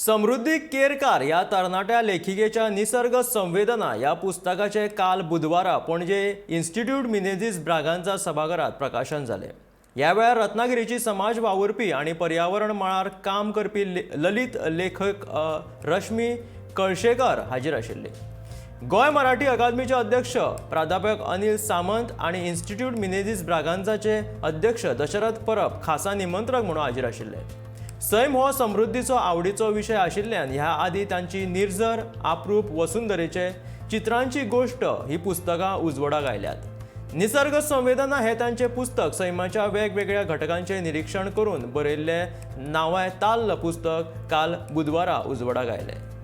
समृद्धी केरकार ह्या तरणाट्या लेखिकेच्या निसर्ग संवेदना ह्या पुस्तकाचे काल बुधवारा पणजे इन्स्टिट्यूट मिनेझीस ब्रागांझा सभाघरात प्रकाशन जालें. ह्या वेळार रत्नागिरीची समाज वावुरपी आनी पर्यावरण मळार काम करपी ललित लेखक रश्मी कळशेकर हाजीर आशिल्ली. गोंय मराठी अकादमीचे अध्यक्ष प्राध्यापक अनिल सामंत आनी इन्स्टिट्यूट मिनेझीस ब्रागांझाचे अध्यक्ष दशरथ परब खासा निमंत्रक म्हणून हाजीर आशिल्ले. सैम हो समृद्धीचो आवडीचो विशय आशिल्ल्यान ह्या आदी तांची निर्झर, आपरूप, वसुंधरेचे चित्रांची गोश्ट ही पुस्तकां उजवाडाक आयल्यात. निसर्ग संवेदना हे तांचे पुस्तक सैमाच्या वेगवेगळ्या घटकांचे निरीक्षण करून बरयल्ले नांवाय ताल्ल पुस्तक काल बुधवारा उजवाडाक आयलें.